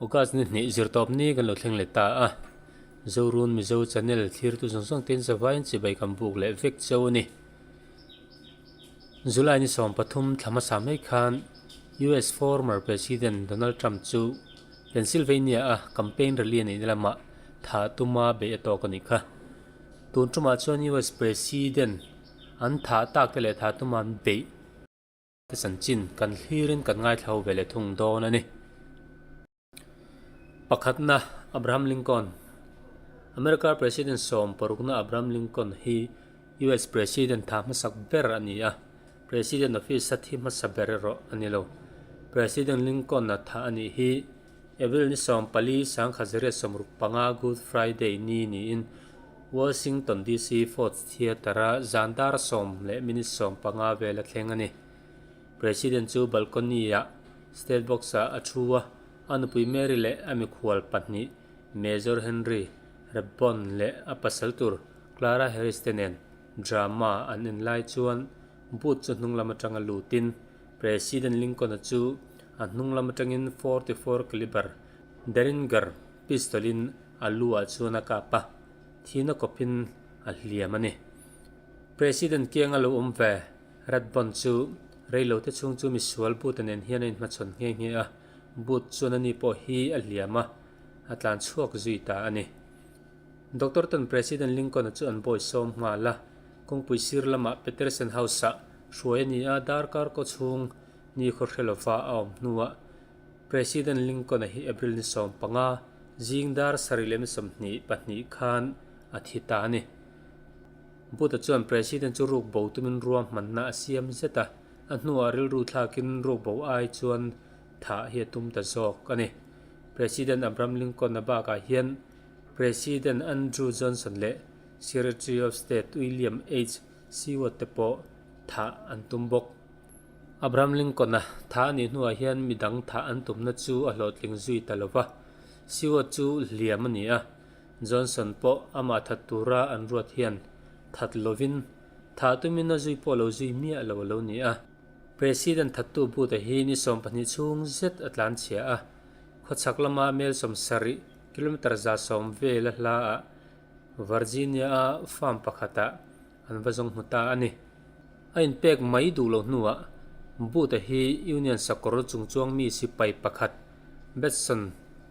August ni hnih zirtawp ni kan lo thleng leh ta a, Zorun Mizo channel thlirtu zawng zawng ten zavaiin chibai kan buk leh vek chauh a ni. July ni 13 thla hmasa mai khan US former President Donald Trump chu Pennsylvania a campaign rally a neihna lamah thah tuma beih a tawk a nih kha. Tun tumah chuan US President an thah tak te leh thah tuma an beih te chanchin kan thlirin kan ngaithla ho ve leh thung dawn a ni. Pakhatna, Abraham Lincoln America President sawmparukna Abraham Lincoln hi US President tha hmasak ber a ni a, President office a thi hmasa ber erawh a ni lo. President Lincoln-a tha a nih hi April ni 14 1965 Good Friday ni niin Washington DC Ford Theatre-a zan dar 10:15 vel a thleng a ni. President chu balcony-ah state box-ah a thu a, a nupui Mary leh a mikhual pahnih Major Henry Rathbone leh a pasal tur Clara Harris te nen drama an en lai chuan booth chu hnung lam atanga lutin President Lincoln-a chu a hnung lam atangin 44 caliber Derringer pistol-in a lu-ah chuan a kap a. Thihna kawpin a hliam a ni. President kianga lo awm ve Rathbone chu reilote chhung chu misual Booth-a nen hian a inhmachhawn nghe nghe a, Booth chuan ani pawh hi a hliam a, a tlan chhuak zui ta a ni. Doctor ten President Lincoln-a chu an bawi sawm nghal a, kawngpui sir lamah Petersen House-ah hruai a ni a, darkar kaw chhung ni khaw hre lova a awm hnuah President Lincoln-a hi April ni 15, zing dar 7:22 khan a thi ta a ni. Booth-a chuan President chu ruk bo tumin ruahmanna a siam zet a, a hnuah rilru thlakin ruk bo ai chuan thah hi a tum ta zawk a ni. President Abraham Lincoln-a bakah hian President Andrew Johnson leh Secretary of State William H. Seward te pawh thah an tum bawk. Abraham Lincoln-a thah a nih hnuah hian mi dang thah an tumna chu a hlawhtling zui ta lo va, Seward chu hliam a ni a, Johnson pawh amah that tura an ruat hian that lovin thah tumin a zui pawh lo zui miah lo a lo ni a. President thattu Booth-a hi ni 12 chhung zet a tlanchhia a, khawchhak lama mel 70, kilometre 110 vel a hlaah Virginia-a farm pakhatah an va zawng hmu ta a ni. A inpek mai duh loh hnuah Booth-a hi Union sakawr chungchuang mi sipai pakhat Batson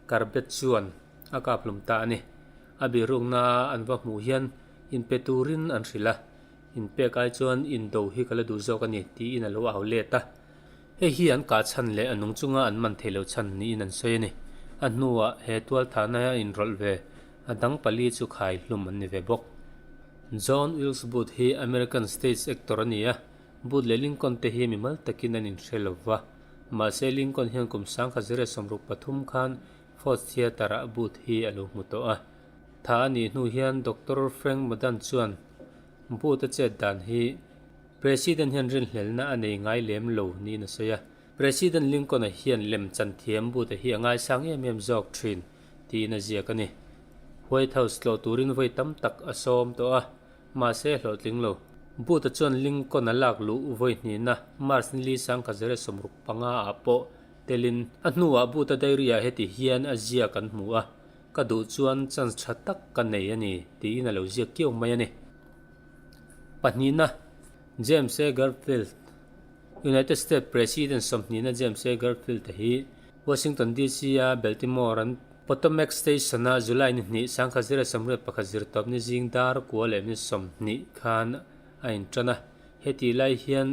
Corbett chuan a kap hlum ta a ni. A bihrukna an va hmuh hian inpe turin an hrilh a, inpek ai chuan indo hi ka la duh zawk a ni tiin a lo au let a. Hei hi an kah chhan leh a nung chunga an man theih loh chhan niin an sawi a ni. A hnuah he tualthahna a inrawlh ve a dang pali chu khai hlum an ni ve bawk. John Wilkes Booth hi American stage actor a ni a, Booth leh Lincoln te hi mimal takin an inhre lo va. Mahse Lincoln hian kum 1963 khan Ford Theatre-ah Booth hi a lo hmu tawh a. Tha a nih hnu hian Doctor Frank Modan chuan Booth-a chet dan hi President hian rinhlelhna a nei ngai lem lo niin a sawi a. President Lincoln-a hian lem chan thiam Booth-a hi a ngaisang em em zawk thin tiin a ziak a ni. White House tlawh turin vawi tam tak a sawm tawh a, mahse hlawhtling lo. Booth-a chuan Lincoln-a lak luh vawi hnihna March ni li 1965 ah pawh telin a hnuah Booth-a diary-ah heti hian a ziak an hmu a, Ka duh chuan chance tha tak ka nei a ni tiin a lo ziak kiau mai a ni. Pahnihna, James A. Garfield, United States President sawmhnihna James A. Garfield-a hi Washington DC-a Baltimore an Potomac Station-a July ni hnih 1981 zirtawpni zing dar kua leh ni 20 khan a intan a. Hetih lai hian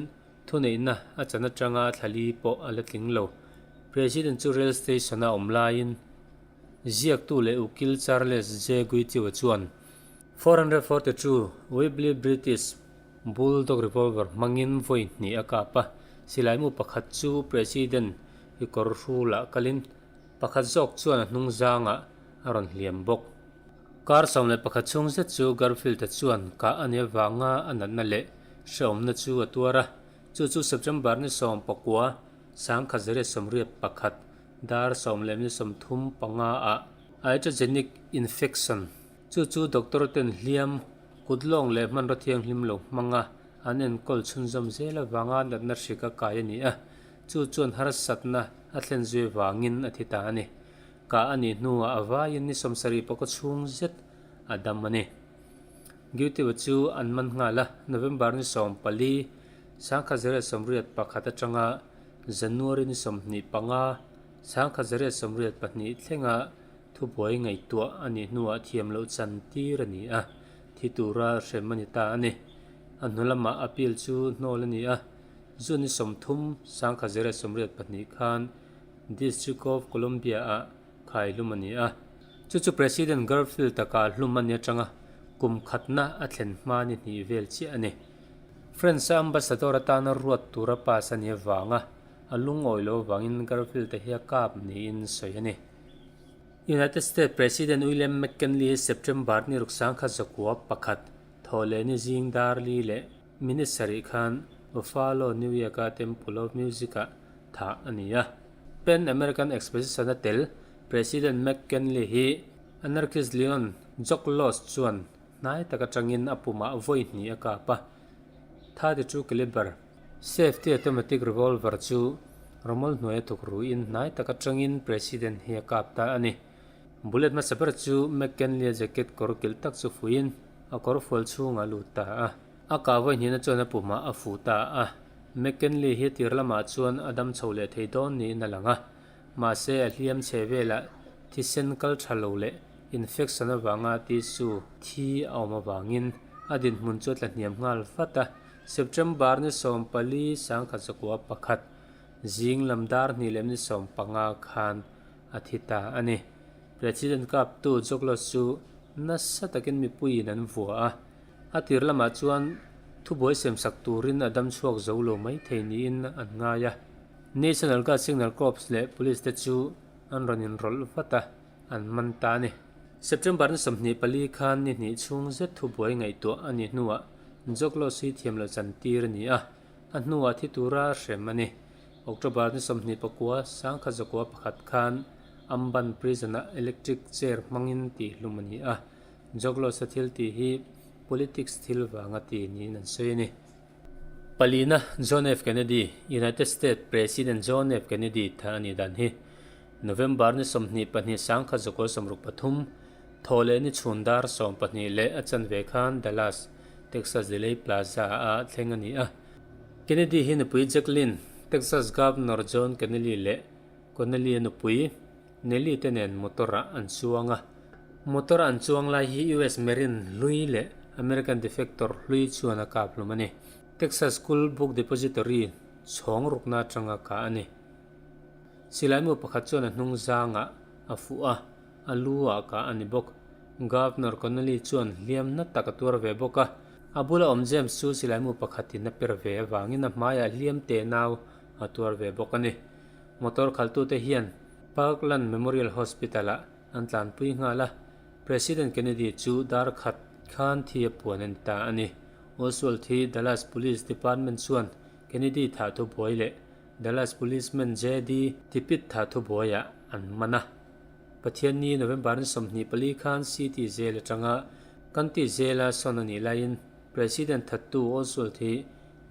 thuneihna a chan atanga thlali pawh a la tling lo. President chu rail station-a awm laiin ziaktu leh ukil Charles J. Guiteau chuan 442 Webley British Bulldog revolver hmangin vawi hnih a kap a, silaimu pakhat chu President i kawr hrulah kalin pakhat zawk chuan a hnung zangah a rawn hliam bawk. Kar 11 chhung zet chu Garfield-a chuan kah a nih avanga a natna leh hrehawmna chu a tuar a, chu chu September ni 19, 1981 dar 10:35 ah iatrogenic infection Chu chu doctor ten hliam, kut lawng leh hmanraw thianghlim lo hmanga an enkawl chhunzawm zel avanga natna hrik a kai a ni a, chu chuan harsatna a thlen zui vangin a thi ta a ni. Kah a nih hnuah a vaiin ni 75 chhung zet a dam a ni. Guiteau chu an man nghal a, November ni 14, 1981 atanga January ni 25, 1982 thlenga thubuai ngaihtuah a nih hnuah thiam loh chan tir a ni a, thi tura hrem a ni ta a ni. A hnu lamah appeal chu hnawl a ni a, June ni 30, 1982 khan District of Columbia-ah khai hlum a ni a. Chu chu President Garfield taka hlum a ni atanga kum khatna a thlen hma ni hnih vel chiah a ni. France-a ambassador atana ruat tura pass a ni avanga a lungawi lo avangin Garfield-a hi a kap niin sawi a ni. United States President William McKinley hi September ni 1901 thawh leh ni zing dar li leh minute sarih khan Buffalo, New York-a Temple of Music-ah thah a ni a. Pan American Exposition-a tel President McKinley hi anarchist Leon Joklos chuan hnai tak atangin a pumah vawi hnih a kap a, 32 caliber safety automatic revolver chu rawmawl hnuaia thawk ruin hnai tak atangin President hi a kap ta a ni. Bullet hmasa ber chu McKinley-a jacket kawr kilh tak chu fuiin a kawr fual chhungah a lut ta a. A kah vawi hnihna chuan a pumah a fuh ta a. McKinley hi tir lamah chuan a dam chho leh thei dawn niin a lang a. Mahse, a hliam chhe velah thisen kal tha lo leh infection avanga tissue thi a awm avangin a dinhmun chu a tla hniam nghal vat a. September ni 14, 1901, zing lam dar hnih leh ni 15 khan a thi ta a ni. President kaptu Joklos chu nasa takin mipuiin an vua a. A tir lamah chuan thubuai semsak turin a dam chhuak zo lo mai thei niin an ngai a. National Guard Signal Corps leh Police te chu an rawn inrawlh vat a, an man ta a ni. September ni 24 khan ni hnih chhung zet thubuai ngaihtuah a nih hnuah Joklos hi thiam loh chan tir a ni a, a hnuah thi tura hrem a ni. October ni 29, 1991 khan Amban Prison-ah electric chair hmangin tihhlum a ni a. Joglosa thil tih hi politics thil vanga ti niin an sawi a ni. Palina, John F. Kennedy, United States President John F. Kennedy tha a nih dan hi November ni 22 1963, thawh leh ni chhun dar 12 leh a chanve khan Dallas, Texas Dealey Plaza ah thleng a ni a. Kennedy hi nupui Jacqueline, Texas Governor John Connally leh Connally-a nupui Nelly te nen motor ah an chuang a. Motor a an chuang lai hi US Marine hlui leh American defector hlui chuan a kap hlum a ni. Texas School Book Depository chhawng rukna atanga kah a ni. Silaimu pakhat chuan a hnung zangah a fuh a, a lu ah kah a ni bawk. Governor Connolly chuan hliam na tak a tuar ve bawk a. A bula awm James chu silaimu pakhatin a per ve avangin a hmaiah hliam te nau a tuar ve bawk a ni. Motor khaltute hian Parkland Memorial Hospital-ah an tlanpui nghal a, President Kennedy chu dar khat khan thi a puan a ni ta a ni. Oswald hi Dallas Police Department chuan Kennedy thah thubuai leh Dallas Policeman JD Tippit thah thubuaiah an man a. Pathianni November ni 24 khan City Jail atanga County Jail-a sawn a nih laiin President thattu Oswald hi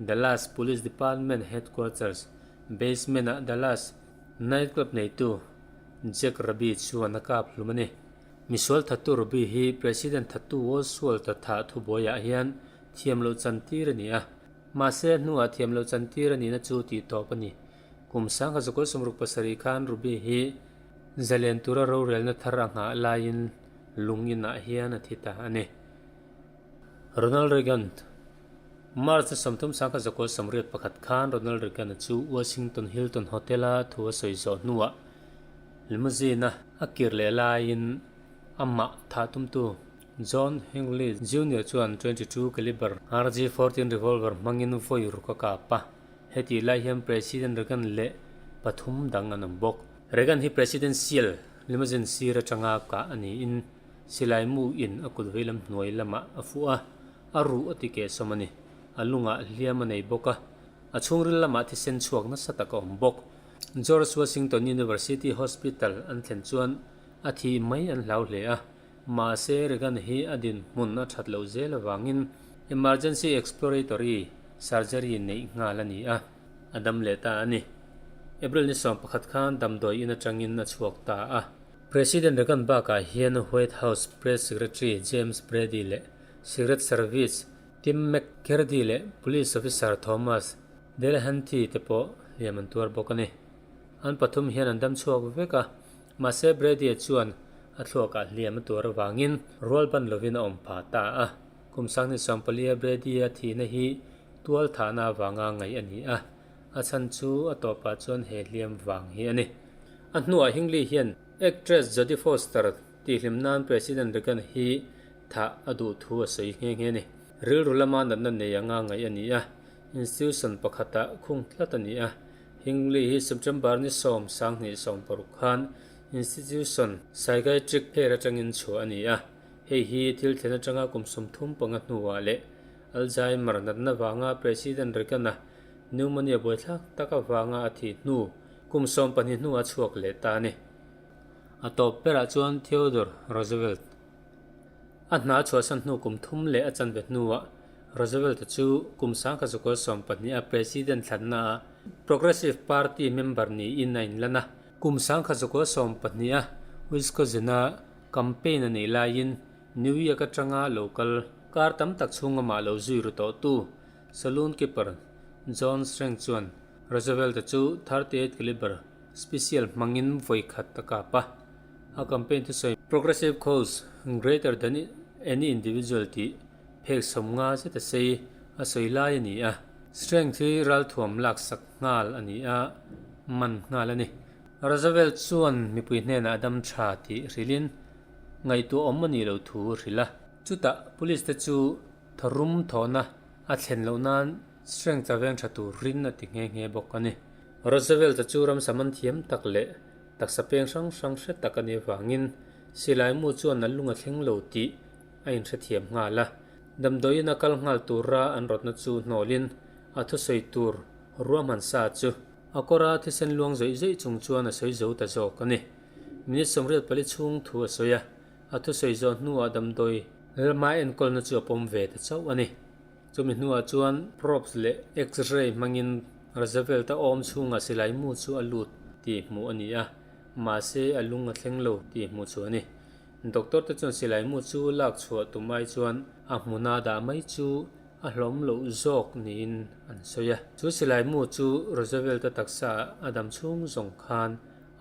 Dallas Police Department Headquarters Basement-ah Dallas Night Club neitu Jack Ruby chuan a kap hlum a ni. Misual thattu Ruby hi President thattu Oswald a thah thubuaiah hian thiam loh chantir a ni a. Mahse, a hnuah thiam loh chantir a nihna chu tih tawp a ni. Kum 1967 khan Ruby hi zalen tura rorelna thar a nghah laiin lung inah hian a thi ta a ni. Ronald Reagan March 30 1981 khan Ronald Reagan-a chu Washington Hilton Hotel-a thu a sawi zawh hnuah limousine-a a kir leh laiin amah thah tumtu John Hinckley Junior chuan 22 caliber RG-14 revolver hmangin vawi ruk a kap a. Hetih lai hian President Reagan leh pathum dang an awm bawk. Reagan hi Presidential limousine sir atanga kah a niin silai mu in a kut veilam hnuai lamah a fuh a, a ruh a ti keh sawm a ni. A lungah hliam a nei bawk a, a chhungril lamah thisen chhuak nasa tak a awm bawk. George Washington University Hospital an thlen chuan a thih mai an hlau hle a, mahse Reagan hi a dinhmun a that loh zel avangin emergency exploratory surgery neih nghal a ni a, a dam leh ta a ni. April ni 11 khan damdawi in atangin a chhuak ta a. President Reagan bakah hian White House Press Secretary James Brady leh Secret Service Tim McCurdy leh Police Officer Thomas Delahanty te pawh hliam an tuar bawk a ni. An pathum hian an dam chhuak vek a, mahse Brady-a chuan a thluakah hliam a tuar avangin rual ban lovin a awm phah ta a. Kum 2014-a Brady-a thihna hi tual thahna avanga ngaih a ni a, a chhan chu a tawpah chuan he hliam vang hi a ni. A hnuah Hinckley hian actress Jodie Foster tihhlim nan President Reagan hi thah a duh thu a sawi nghe nghe a ni. Rilru lama natna nei anga ngaih a ni a, institution pakhatah khung tlat a ni a. Hinckley hi September ni 10, 2016 khan institution psychiatric care atangin chhuah a ni a. Hei hi thil thlen atanga kum 35 hnuah leh Alzheimer natna vanga President Reagan-a pneumonia buaithlak tak avanga a thih hnu kum 12 hnuah a chhuak leh ta a ni. A tawp berah chuan Theodore Roosevelt a hna chhuahsan hnu kum thum leh a chanve hnuah Roosevelt-a chu kum 1912 a President thlannaah Progressive Party member niin a inlan a. Kum 1912 a Wisconsin-a campaign a neih laiin New York atanga lo kal kar tam tak chhunga mah lo zui ru tawhtu saloon keeper John Strang chuan Roosevelt-a chu 38 caliber special hmangin vawi khat a kap a. A campaign thusawi Progressive cause greater than any individual tih phek 50 zet a sei a sawi lai a ni a. Strang hi ralthuam laksak nghal a ni a, man nghal a ni. Roosevelt chuan mipui hnenah a dam tha tih hrilhin ngaihtuah awm a nih loh thu a hrilh a. Chutah police te chu tharum thawhna a thlen loh nan Strength a veng tha tur rin a ti nghe nghe bawk a ni. Roosevelt-a chu ramsa man thiam tak leh taksa peng hrang hrang hre tak a nih avangin silai mu chuan a lung a thleng lo tih a inhrethiam nghal a. Damdawiin a kal nghal tura an rawtna chu hnawlin a thusawi tur ruahman sa chu A kawra thisen luang zawih zawih chung chuan a sawi zo ta zawk a ni. Minute 84 chhung thu a sawi a, a thusawi zawh hnuah damdawi lama enkawlna chu a pawm ve ta chauh a ni. Chumi hnuah chuan probes leh X-ray hmangin Roosevelt-a awm chhungah silai mu chu a lut tih hmuh a ni a, mahse a lung a thleng lo tih hmuh chu a ni. Doctor te chuan silai mu chu lak chhuah tum ai chuan a hmuna dah mai chu a hlawm loh zawk niin an sawi a. Chu silai mu chu Roosevelt-a taksa a dam chhung zawng khan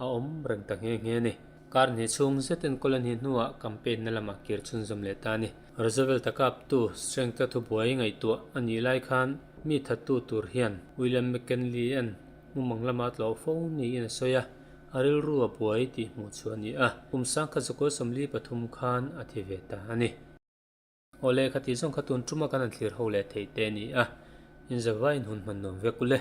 a awm reng ta nghe nghe a ni. Kar hnih chhung zet enkawl a nih hnuah campaign na lamah kir chhunzawm leh ta a ni. Roosevelt-a kaptu Strength-a thubuai ngaihtuah a nih lai khan mi thattu tur hian William McKinley-a'n mumang lama tlawh fo niin a sawi a, a rilru a buai tih hmuh chhuah a ni a. Kum 1943 khan a thi ve ta a ni. Awle, khati zawng kha tun tuma kan han thlir ho leh theih te a ni a, inzavaiin hun hman nuam vek ule.